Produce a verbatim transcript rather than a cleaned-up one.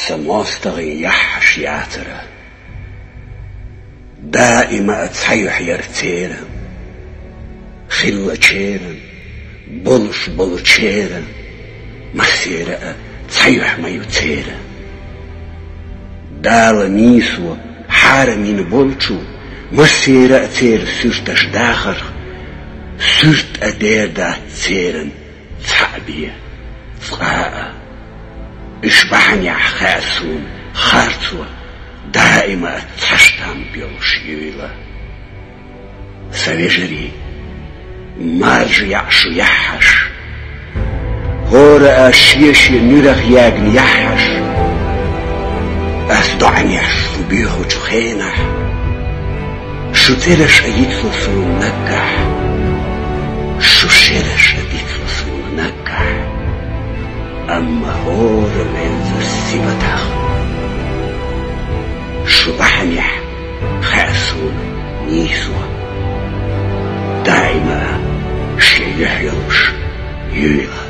Са моастагӀий яххьаш яцара. Даима а цхьа юхь яр церан. Хиллачеран, болуш болчеран, массера а цхьа юхь ма ю церан. Дала нийсо хьарамин болчу, массера а церан суьрташ дахарх, суьрт а дер дац церан цхьаъ бен, цкъа а. Уьш бахьанехь хаьа суна харцо, даима а цхьа штамп йолуш юйла. Сан вежарий, маржа яӀ шу яххьаш, хӀора а шен-шен нуьрах ягна яххьаш, ас доӀанехь шу боьхучу хенахь, шу цӀераш а йицло суна наггахь, шу шераш а дицло суна наггахь. Амма хӀора веза сибатах шу бахьанехь хаьа суна нийсо, даима а шен юьхь йолуш юйла.